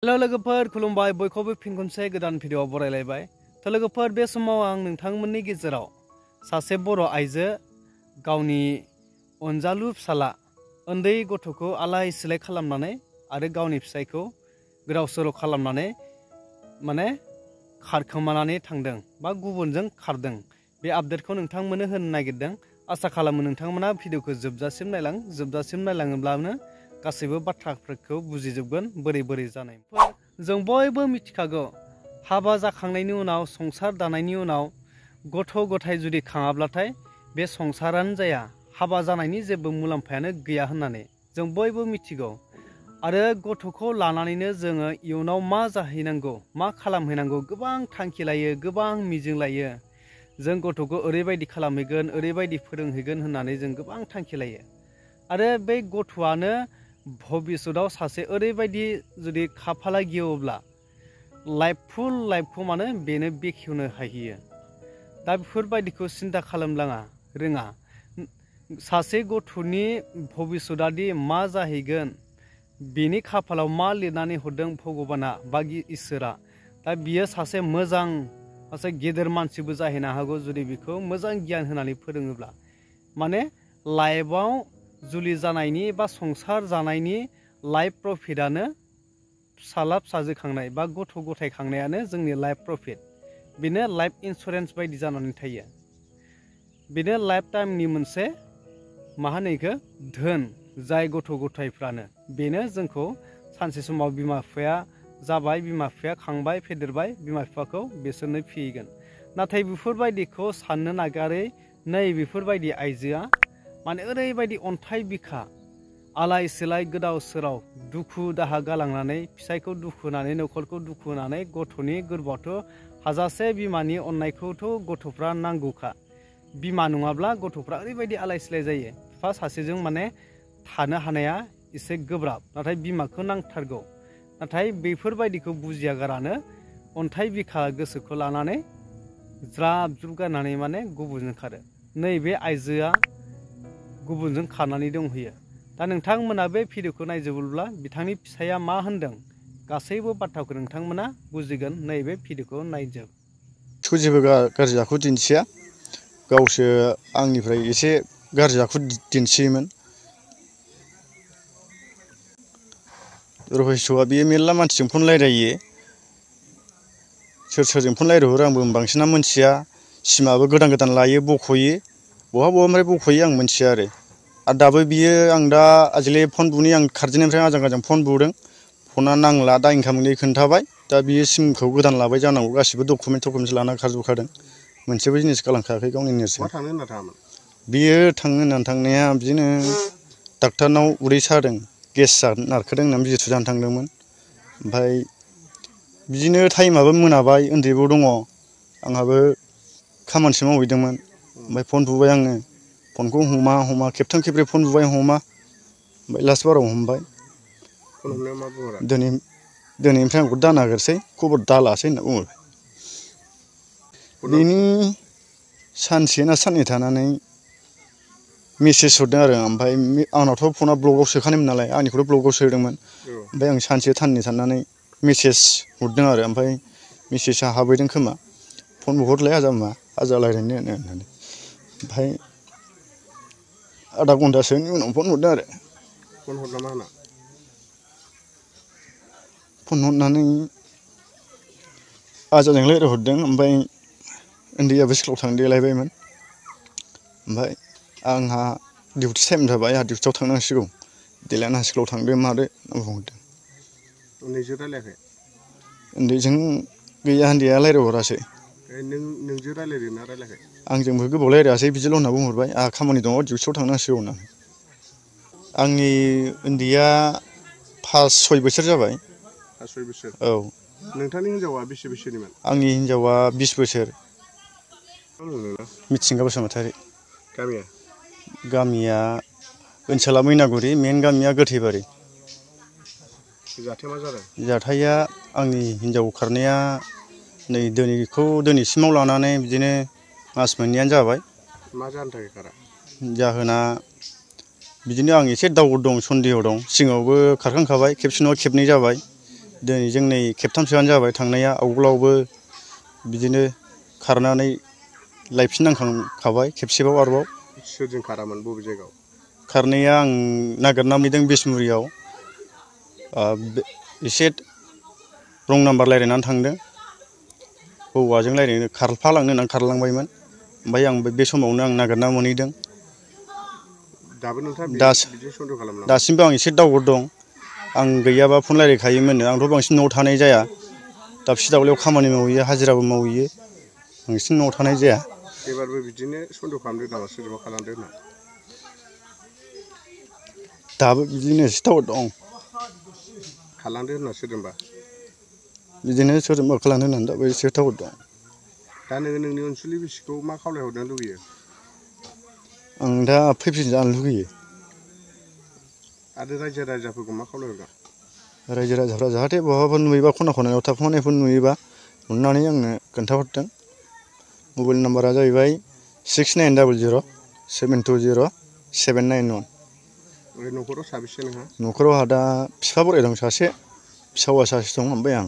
Hello लोगोफोर खुलुमबाय बयखौबो फिन खनसे गोदान भिडिअ बरायलायबाय तो लोगोफोर बे समाव आं नोंथांमोननि गेजेराव सासे बर' आइजो गावनि अनजालु फिसाला उन्दै गथ'खौ आलाय सिलाय खालामनानै आरो गावनि फिसायखौ गोदाव सोराव खालामनानै माने खारखोमानानै थांदों बा गुबुनजों खारदों बे आपडेटखौ नोंथांमोननो होनो नागिरदों। आसा खालामो नोंथांमोना भिडिअखौ जोबजासिम नायलाङोब्लानो गासैबो बाथ्राफोरखौ बुजिजोबगोन बोरै बोरै जानाय। जों बयबो मिथिखागौ हाबा जाखांनायनि उनाव संसार दानायनि उनाव गथ' गथाय जुदि खाङाब्लाथाय बे संसारानो जाया, हाबा जानायनि जेबो मुलाम्फायानो गैया होननानै जों बयबो मिथिगौ। आरो गथ'खौ लानानैनो जोङो इयुनाव मा जाहैनांगौ मा खालामहैनांगौ गोबां थांखि लायो, गोबां मिजिं लायो। जों गथ'खौ ओरैबायदि खालामहैगोन, ओरैबायदि फोरोंहैगोन होननानै जों गोबां थांखि लायो। आरो बे गथ'आनो भबिष्यतआव सासे ओरैबायदि जुदि खाफाला गेवोब्ला फुल लाइफखौ माने बेनो बेखेवनो हाहैयो। दा बेफोरबायदिखौ सिन्था खालामलाङा रोङा। सासे गथ'नि भबिष्यतआदि मा जाहैगोन, बेनि खाफालाव मा लिरनानै हरदों भगबाना बा इसोरा, दा बियो सासे मोजां सासे गेदेर मानसिबो जाहैनो हागौ जुदि बेखौ मोजां गियान होनानै फोरोङोब्ला। माने लाइफआव जुलि जानायनि बा संसार जानायनि लाइफ प्रफिटआनो फिसाला फिसाजो खांनाय बा गथ' गथाय खांनायानो जोंनि लाइफ प्रफिट। बेनो लाइफ इन्सुरेन्स बायदि जानानै थायो। बेनो लाइफ टाइमनि मोनसे मा होनो इखो धोन, जाय गथ' गथायफ्रानो बेनो जोंखौ सानसे समाव बिमा बिफाया जाबाय, बिमा बिफाया खांबाय फेदेरबाय, बिमा बिफाखौ बिसोरनो फिगोन। नाथाय बेफोरबायदिखौ साननो नागारै नै बेफोरबायदि आइजोआ माने ओरैबायदि अन्थाइ बिखा आलाय सिलाय गोदाव सोराव दुखु दाहा गालांनानै फिसायखौ दुखु होनानै न'खरखौ दुखु होनानै गथ'नि गोरबोआवथ' हाजासे बिमानि अननायखौथ' गथ'फ्रा नांगौखा। बिमा नङाब्ला गथ'फ्रा ओरैबायदि आलाय सिलाय जायो, बिफा सासेजों माने थानो हानाया एसे गोब्राब, नाथाय बिमाखौ नांथारगौ। नाथाय बेफोरबायदिखौ बुजियागारानो अन्थाइ बिखा गोसोखौ लानानै ज्राब ज्रुब गारनानै माने गुबुनजों खारो। नैबे आइजोआ गुबुनजों खारनानै दंहैयो। दा नोंथांमोना बे भिडिअखौ नायजोबोब्ला बिथांनि फिसाया मा होनदों गासैबो बाथ्राखौ नोंथांमोना बुजिगोन। नैबे भिडिअखौ नायजोब। जेबो गाज्रि आखु दिन्थिया, गावसो आंनिफ्राय एसे गाज्रि आखु दिन्थियोमोन। रहस्यआ बेयो मेरला मानसिजों फन रायलायो, सोरजों फन रायलायहरो आंबो बांसिना मोनथिया। सिमाबो गोदान गोदान लायो, बख'यो, बहानिफ्राय बख'यो आं मोनथिया आरो दाबो बियो आं दा आजिखालि फन बुनि आं खारजेननायनिफ्राय आजां गाजां फन बुदों, फना नांला दा इनकामिंनि खोन्थाबाय। दा बियो सिमखौ गोदान लाबाय जानांगौ, गासिबो डकुमेन्टस लाना खारजोबखादों, मोनसेबो जिनिस गालांखायाखै गावनि नेरसोन। बियो थांनो होननानै थांनाया बिदिनो डाक्टारनाव उदै सादों, गेस नारखोदों होननानै बिजि थुजानो थांदोंमोन। ओमफ्राय बिदिनो टाइमाबो मोनाबाय, उन्दैबो दङ, आंहाबो खामानिसो मावहैदोंमोन। ओमफ्राय फन बुबाय आङो, फनखौ हमा खेबथाम खेबब्रै फन बुबाय हमा, ओमफ्राय लास्ट बाराव हमबाय। दिनैनिफ्राय आंखौ दा नागिरसै, खबर दालासै होनना बुङो। बेनि सानसे ना साननै थानानै मेसेज हरदों आरो, ओमफ्राय आंनावथ' फना ब्लकआव सोखानायमोन नालाय, आंनिखौथ' ब्लकआव सोदोंमोन। ओमफ्राय आं सानसे साननै थानानै मेसेज हरदों आरो, ओमफ्राय मेसेजआ हाबहैदों खोमा, फन बुहरलाय आजा रायज्लायनो होननानै। ओमफ्राय आधा घन्टासोनि उनाव फन हरदों आरो। फन हरनानै आजाजों रायज्लायहरदों, ओमफ्राय उन्दैयाबो स्कुलाव थांनो देलायबायमोन। ओमफ्राय आंहा डिउटि टाइम जाबाय, आंहा डिउटियाव थांनांसिगौ, देलाय आंहा स्कुलाव थांदो मादो होनना बुंहरदों। उन्दैजों रायलायाखै? उन्दैजों गैया, उन्दैया रायज्लायहरासै। नोंजों रायलायदों ना रायलायाखै? आंजोंबो गोबाव रायलायासै, बिदिल' होनना बुंहरबाय, आंहा खामानि दङ डिउटियाव थांनांसिगौ होननानै। आंनि उन्दैया 5-6 बोसोर जाबाय। 5-6 बोसोर? औ। नोंथांनि हिनजावा बेसे बैसोनिमोन? आंनि हिनजावा 20 बोसोर। मिथिंगा बसुमतारी। गामिया? गामिया ओनसोला मैनागुरि, मेन गामिया गोथैबारि। जाथाया मा जादों? जाथाया आंनि हिनजाव खारनाया नै दिनैसिमाव लानानै बिदिनो मास मोननैयानो जाबाय। मा जाहोननि थाखाय खारा? जाहोना बिदिनो आं एसे डाउट दं, सन्देह दं। सिगाङावबो खारखांखाबाय, खेबसे नङा खेबनै जाबाय। दिनैजों नै खेबथामसोआनो जाबाय थांनाया आवगोलावबो बिदिनो खारनानै लायफिननांखांखाबाय खेबसेबाव आरोबाव। सोरजों खारामोन बबे जायगायाव? खारनाया आं नागिरना मोनदों बिसमुरियाव एसे रं नाम्बार रायज्लायनानै थांदों। हौवाजों रायज्लायनो खारफालांनो होननानै खारलांबायमोन। ओमफ्राय आं बे समावनो आं नागिरना मोनहैदों। दाबो नोंथाङा बिदि सन्देह खालामो नामा? दासिमबो आं एसे डाउट दं। आं गैयाबा फन रायज्लायखायोमोननो। आंथ' बांसिन न'आव थानाय जाया। दाबसे दाब्लियाव खामानि मावहैयो, हाजिराबो मावहैयो। बांसिन न'आव थानाय जाया। एबारबो बिदिनो सन्देह खालामदों नामा सोरजोंबा खारलांदों होनना? दाबो बिदिनो एसे डाउट दं। खारलांदों होनना सोरजोंबा? बिदिनो सोरजोंबा खारलांदों होननानै दाबो एसे डाउट दं। दा नोङो नोंनि अनसुलि बिसिखौ मा खावलायहरनो लुगैयो? आं दा फैफिनजानो लुगैयो। आरो रायजो राजाफोरखौ मा खावलायहरगोन? रायजो राजाफ्रा जाहाथे बहाबाफोर नुयोबा खना खनायाव थाखुमानायफोर नुयोबा अननानै आंनो खोन्थाहरथों। मबाइल नाम्बारा जाहैबाय 6900720791। ओमफ्राय न'खराव साबेसे नोंहा? न'खराव आंहा दा बिफा बोराइ दं सासे, फिसा हौवा सासे दं, ओमफ्राय आं।